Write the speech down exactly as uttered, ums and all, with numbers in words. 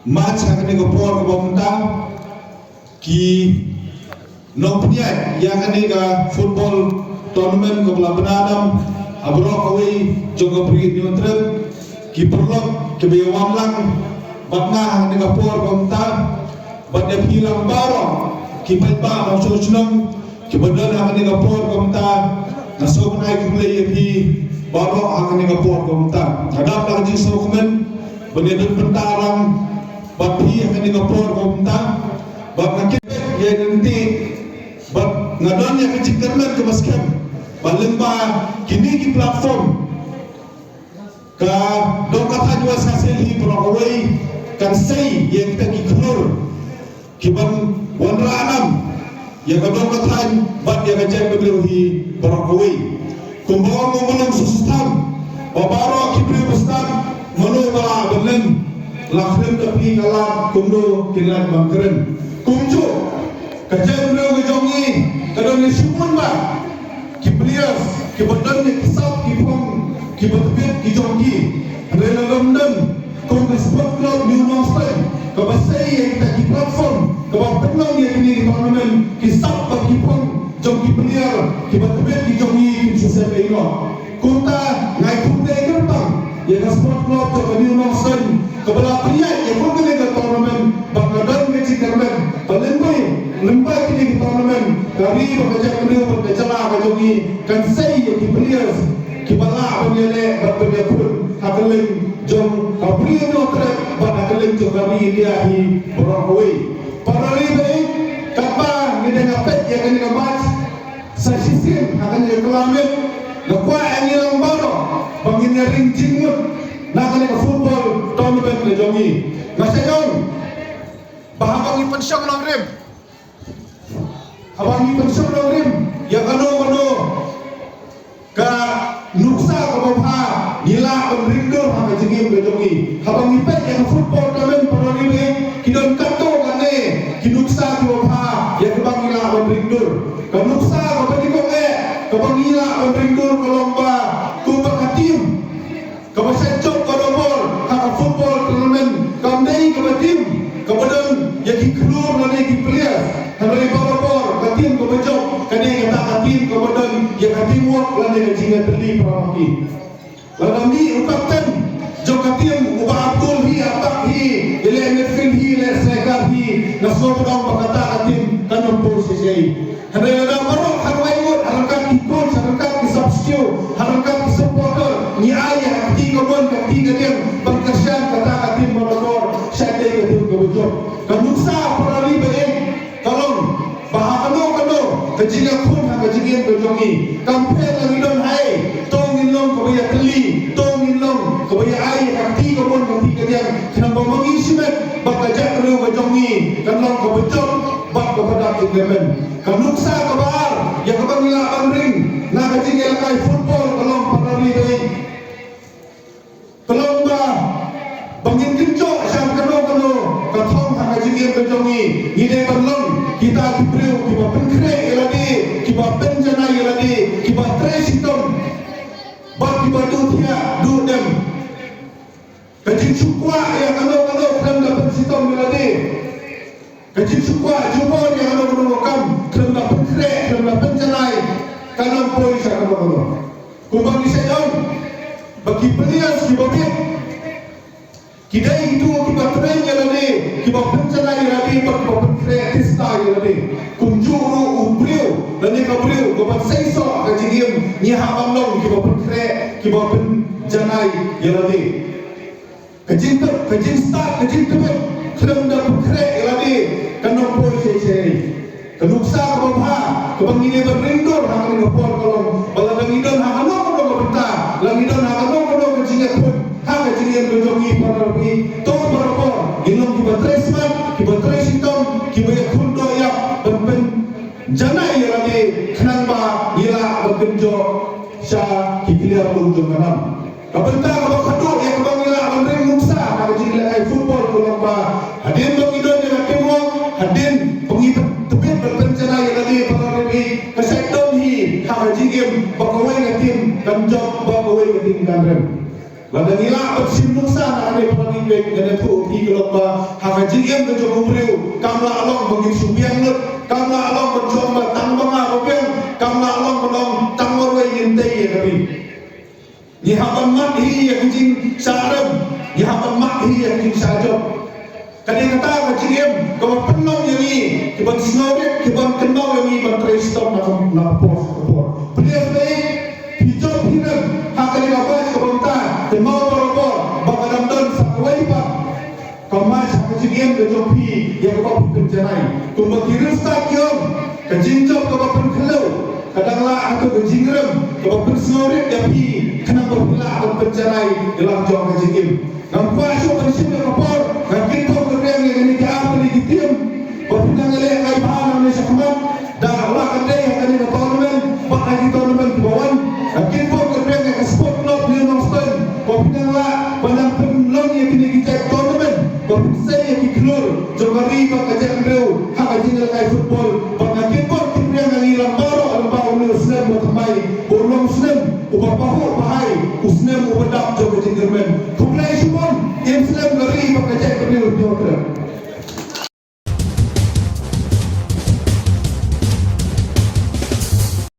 March ha kane ka por kaba mynta ki nongpynïaid ïa kane ka football tournament kaba la bna dam ha baroh kawei jong ka Bri Hynñiewtrep, ki paralok kiba ïa wan lang bad nga ha kane ka por kaba mynta, bad ïa phi lang baroh ki paidbah nongshong shnong kiba don ha kane ka por kaba mynta. Nga sngewbha ai khublei ïa phi baroh ha kane ka por kaba mynta. Nga dap da ka jingsngewkmen ban ïa don bynta lang bad phi ha kane ka por kaba mynta. Bad nga kyrpad ïa ka kti bad nga don ïa ka jingkyrmen kaba skhem ba lyngba kine ki platform, ka dong ka thaiñ West Khasi Hills baroh kawei kan sei ïa kita ki khlur kiban wanrah nam ïa ka dong ka thaiñ bad ïa ka jaitbynriew hi baroh kawei. Kumba ong u Myllung Sutsutham, ba baroh ki briew ba sdang, mano ba lah ban len, la khlem da phi ka lad kumno kin lait ban kren. Kumjuh ka jaitbynriew ka jong ngi ka don ïa shibun bha ki players kiba don ïa ki sap ki phong kiba tbit ki jong ki. Hynrei lada ym don kum ka Sport Club New Nongstoiñ kaba sei ïa kita ki platform kaba pynlong ïa kine ki tournament, ki sap bad ki phong jong ki player kiba tbit ki jong ngi kin shu sep ei noh. Kumta nga ai khublei kyrpang ïa ka Sport Club jong ka New Nongstoiñ kaba la pynïaid ïa kum kane ka tournament bad nga don ka jingkyrmen ba lyngba, lyngba kine ki tournament ka ri bad ka jaitbynriew bad ka jylla ka jong ngi kan sei ïa ki players kiba lah ban ïaleh bad ban ïakhun ha kylleng jong ka Bri Hynñiewtrep bad ha kylleng jong ka ri India hi baroh kawei. Para ri baieit, katba ngi dang ïa peit ïa kane ka match sa shisien ha kane ka khyllipmat, nga kwah ïa ngi lang baroh ba ngin ïa ring jingmut na kane ka football tournament ka jong ngi. Nga sngewthuh ba haba ngi pynshong nongrim, haba ngi pynshong nongrim ïa kano kano ka nuksa kaba bha, ngi lah ban ring dur ha ka jingim ka jong ngi. Haba ngi peit ïa ka football tournament, para ri baieit, ki don katto katne ki nuksa kiba bha ïa kaba ngi lah ban ring dur. Ka nuksa kaba nyngkong eh kaba ngi lah ban ring dur ka long ba kumba ka team kaba shait jop barabor ha ka football tournament kam dei kaba team kaba don ïa ki khlur lane ki players. Hynrei barabor ka team kaba jop ka dei kata ka team kaba don ïa ka teamwork lane ka jingïatylli para marki. Lada mih u captain jong ka team uba ap goal hi, ap back hi, i leh midfield hi, i leh striker hi, nga sngewthuh ba kata ka team kan ym poi shisha. Hynrei lada baroh kynmaw ngut, ha ryngkat ki coach, ha ryngkat ki substitute, ha ryngkat ki supporter, ngi ai ïa ka kti kamon ka kti kadiang ban kyrshan, kata ka team barabor shait dei ka team kaba jop. Ka nuksa, para ri baieit, ka long ba ha kano kano ka jingïakhun ha ka jingim ka jong ngi, kam pher la ngi don haei, to ngin long kaba ïatylli, to ngin long kaba ïa ai ïa ka kti kamon ka kti kadiang, khnang ba ma ngi shimet bad ka jaitbynriew ka jong ngi kan long kaba jop bad kaba dap jingkyrmen. Ka nuksa kaba ar ïa kaba ngi lah ban ring na ka jingïalehkai football ka long, para ri baieit, ka long ba, ba ngin kynjoh sha kano kano ka thong ha ka jingim ka jong ngi, ngi dei ban long kita ki briew kiba pynkhreh ïa lade, kiba pynjanai ïa lade, kiba trei shitom bad kiba duh thiah duh dem. Ka jingshu kwah ïa kano kano khlem da pynshitom ïa lade. Ka jingshu kwah jubor ïa kano kano ka kam khlem da pynkhreh, khlem da pynjanai, kan ym poi sha kano kano. Kumba ngi shait ong ba ki players kiba bit ki dei kito kiba train ïa lade, kiba pynjanai ïa lade bad kiba pynkhreh tista ïa lade. Kumjuh ruh u briew lane ka briew kaban seisoh ha ka jingim, ngi hap ban long kiba pynkhreh, kiba pynjanai ïa lade. Ka jingtip, ka jingstad, ka jingtbit khlem da pynkhreh ïa lade kan ym poi shisha. Ka nuksa kaba bha kaba ngi dei ban ring dur ha kane ka por ka long ba lada ngi don ha kano kano ka bynta, la ngi don ha kano kano ka jingïakhun ha ka jingim ka jong ngi, para ri, to barabor ngin long kiba trei smat, kiba trei shitom, kiba ïakhun dohïap ban pynjanai ïa lade khnang ba ngi lah ban kynjoh sha ki kliar bun jong ka nam. Ka bynta kaba khadduh ïa kaba ngi lah ban ring nuksa ha ka jingïalehkai football ka long ba hadien ba ngi don ïa ka teamwork, hadien ba ngi tbit ban pynjanai ïa lade, para ri, ka shait don hi ha ka jingim ba kawei ka team kan jop, ba kawei ka team kan rem. Lada ngi lah ban shim nuksa na kane para bangeit, nga ïathuh ïa phi ka long ba ha ka jingim ka jong u briew kam lah long ba ngin shu biang lut, kam lah long ban shong ba tang ba nga ba biang, kam lah long ban ong tang marwei ngin tei ïa ka ri. Ngi hap ban mad hi ïa ka jingshah rem, ngi hap ban mad hi ïa ka jingshah jop. Ka dei kata ka jingim kaba pynlong ïa ngi ki ban sngewrit, ki ban kynmaw ïa ngi ban trei shitom na ka, na ka por sha ka por. Phi ïa phi, phi jop phi rem ha kane ka batch kaba mynta, kynmaw barabor ba ka dang don sa kawei pat ka march ha ka jingim ka jong phi ïa kaba phi pynjanai. Kumba ki riewstad ki ong, ka jingjop kaba pynkhyndew ka dang lah hato ka jingrem kaba pynsngewrit ïa phi khnang ba phi lah ban pynjanai ïa la ka jong ka jingim. Ngam kwah shuh ban shim ïa ka por, nga kynpong kynriang ïa kine ki ar tylli ki team ba phi nang ïalehkai bha nangne shakhmat. Da la ka dei ha kane ka tournament bad ha ki tournament kiba wan, nga kynpong kynriang ïa ka Sport Club New Nongstoiñ ba phi nang lah ban nang pynlong ïa kine ki jait tournament ba pynsei ïa ki khlur jong ka ri bad ka jaitbynriew ha ka jingïalehkai football. Bad nga kynpong kynriang ïa ngi lang baroh lyngba une u snem ba thymmai, ba un long u snem uba pahuh pahai, u snem uba dap jong ka jingkyrmen. Khublei shibun, im slem ka ri bad ka jaitbynriew. Ïa u Trai.